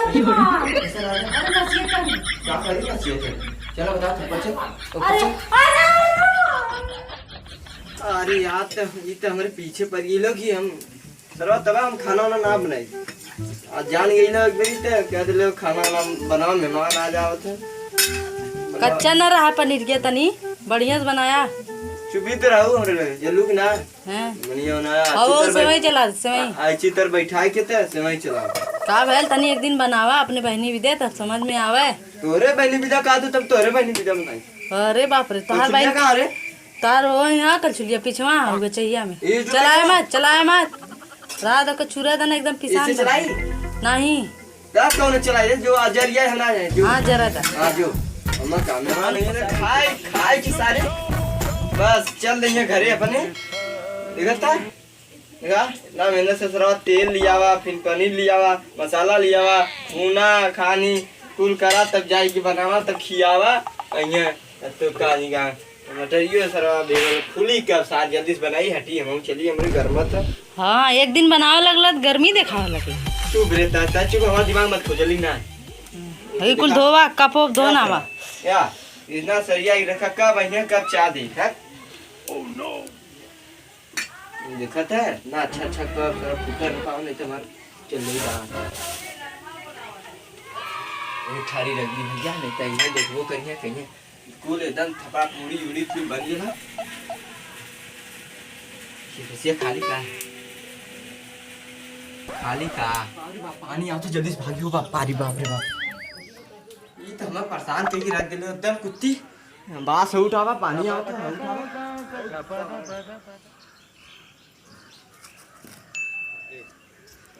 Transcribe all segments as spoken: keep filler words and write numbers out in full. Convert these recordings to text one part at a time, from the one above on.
अरे, नसीहत कर। का करी नसीहत है? चलो, बताओ, थप्पड़ चल। अरे, अरे, अरे। अरे यार, त, ई त हमरे पीछे पड़ गई लोग कि हम सरवा तबा हम खाना वाना ना बनाई। आज जान गई ना एक बारी, त कह दिले खाना वाना बनाओ, मेहमान आ जावत है। कच्चा ना रहा पनीर के, तनी बढ़िया से बनाया। चुप ही तो रहू हमरे लगे, जल्लू की ना। हैं? बढ़िया बनाया, अच्छी और तरह सेवई बैठ-, चला, सेवई। आ-, अच्छी तरह बैठा के त सेवई चला। का भैल, तनी एक दिन बनावा, अपने बहनी भी दे, तब समझ में आवे। तोरे बहनी विदा का तू, तब तोरे बहनी विदा बनाई। अरे बाप रे, तोहार कलछुलिया बहन कहाँ रे? तार हो यहाँ कलछुलिया पिछवा हो गए चहिया में। ये जो चलाए देखो। मत, चलाए मत। रात को चूरा देना एकदम पिसान इसे दे। चलाई? नहीं। रात कौन चलाई रे? जो अजरिया है ना, जो हाँ, जरा दा। हाँ, जो। हमार काम है। हाँ, नहीं रे, खाए, खाए की सारे। बस, चल रही है घरे अपने। देखता? देखा? ना मेहनत से सरवा तेल लियावा, फिर पनीर लियावा, मसाला लियावा, भूना, खानी, कुल करा, तब जाए के बनावा, तब खियावा। अइहे, अब तो का जी का, मटरियो सरवा बेगल फूली कब सार जल्दी से बनाई, हटी, हम चली, हमरे घर मत। हाँ, एक दिन बनावे लगला, त गर्मी देखावे लगला। चुप रे, ता, ता चुप, हमार दिमाग मत खोजली ना। अभी कुल धोवा, कप ओप धोना बा। या, इतना सरिया ही रखा, कब अइहे, कब चाह दे, हैं? देखत है ना, अच्छा अच्छा कर, कर फुकर पाओ, नहीं तो हमार चल नहीं रहा। ये ठारी रख दी भैया, नहीं तो इन्हें देखबो करिए, कहिए कुल एकदम थपा पूरी उड़ी कुल बन गया। ये बसिया खाली का है? खाली का? अरे बाप, पानी आओ तो जल्दी से भागियो बाप, अरे बाप रे बाप। ये तो हमें परेशान करके रख दिले एकदम कुत्ती। बास उठावा, पानी आओ तो उठावा।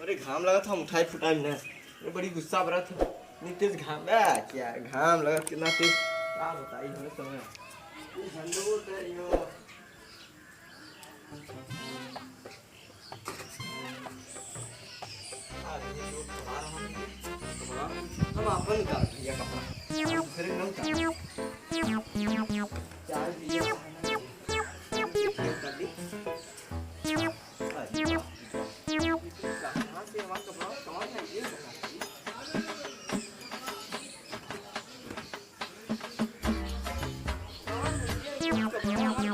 अरे घाम लगत, हम उठाई फुटाई ना। अरे बड़ी गुस्सा बरत है। इतनी तेज घाम बा, क्या घाम लगत, कितना तेज। का बताई हमें समय। ये झंडू तो यो। अरे ये जो कपड़ा रहा है, कपड़ा, हम अपन का भैया कपड़ा। हम दूसरे के नहीं उतारे। चार भैया पहना है। ये कर ली।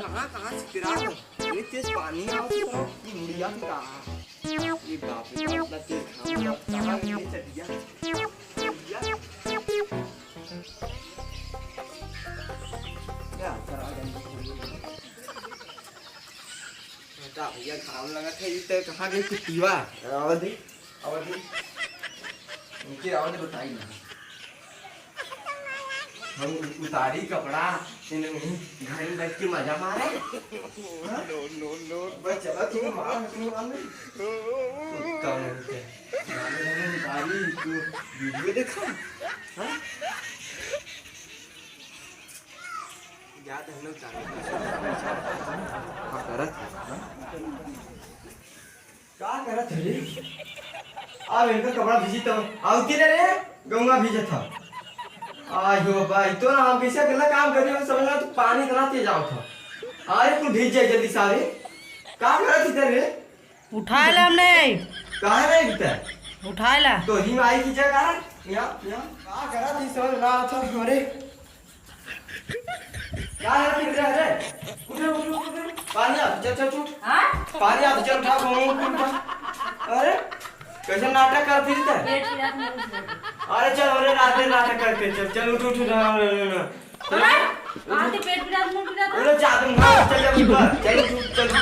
कहाँ, कहाँ से गिरा दो? इतनी तेज पानी आवत है, तो ये मुड़िया के कहाँ? ये बाप रे बाप, इतना तेज घाम लगा, कहाँ गिरे चटिया? चटिया? क्या करा जाए? बता भैया, घाम लगत है, ई तो कहाँ गई कुत्तीवा? आवा दे, आवा दे। इनके आवा दे, बताई ना। हम उतारी कपड़ा, इन्हें वहीं घर में बैठ के मजा मारे। हाँ? No, no, no। बस चला, तू मार, तू मार ले। कुत्ता नहीं है। गाने गाने उतारी, तू वीडियो देखा? हाँ? याद है ना, उतारी। हाँ, करत है, हाँ? का करत है रे? अब इनका कपड़ा भीजी तब आउती रे, गौवा भीजत था। आयो बाबा, ई तो ना हम कैसे अकेला काम करी, हम समझ में तो पानी इतना तेज आवत था। अरे कुल भीज जाए जल्दी सारे। का करत इधर रे? उठाए ला हमने। कहाँ रे इधर? उठाए ला। तो ही माई की जगह है। यहाँ, यहाँ। का करत ई समझ ना आवत था हमरे। का है फिर रे? अरे, उठ, उठ, उठ, उठ, उठ। पानी आ, चल, चल, उठ। हाँ? पानी आ, चल, उठा, फोन, फोन, फोन। अरे, कैसे नाटक कर फिर ते? पेट पीड़ा से मुंह से। अरे, चल, अरे, रात में नाटक करते, चल, चल, उठ, उठ, उठ, उठ, उठ, उठ। हाँ? हाँ, तो पेट पीड़ा से मुंह पीड़ा था। अरे, जा, तुम घर चल, चल, ऊपर, चल, उठ, उठ, चल, उठ।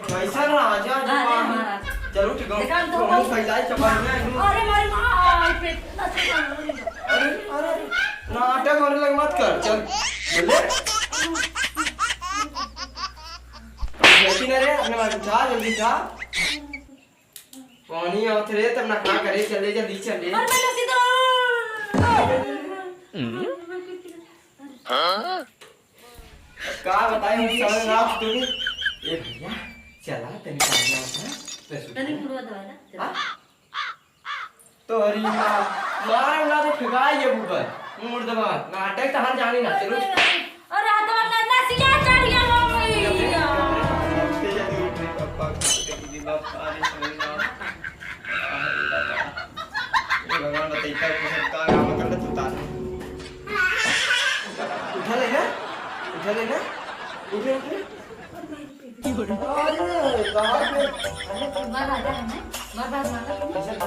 कैसा राजा जी महाराज? चलो, ठीक है। देखा तो तुम बहुत फैलाई चपाई में। अरे, मारी माँ, पेट ना से काम हो रही है। अरे, अरे, अरे, नाटक होने लग मत कर, चल। बोले? जल्दी ना रे, अपने मार उठा, जल्दी उठा। पानी आवत रे, तब ना का करे, चले, जल्दी चले। अरे, मैं लस्सी दो। हाँ? का बताई, हम समझ ना आवत तू। ए भैया, चला, तनी काम आवत है। तनी मुड़वा दबा ना। हाँ? तोरी माँ, मारम ना तो फेंकाई ये ऊपर। मुड़ दबा, नाटक तो हर जानी ना, चलो। अरे, हाथ में ना, ना, सिया चढ़ गया, मम्मी। तेजा दी उठ रही, पापा, तेजा दी बाप, अरे, समझ ना। भगवान बताइता, कुछ का काम कर ले तू तार। उठा ले ना, उठा ले ना, उठे, उठे। अरे, बाप रे। अरे, मार, मार, मार, मार, मार, मार।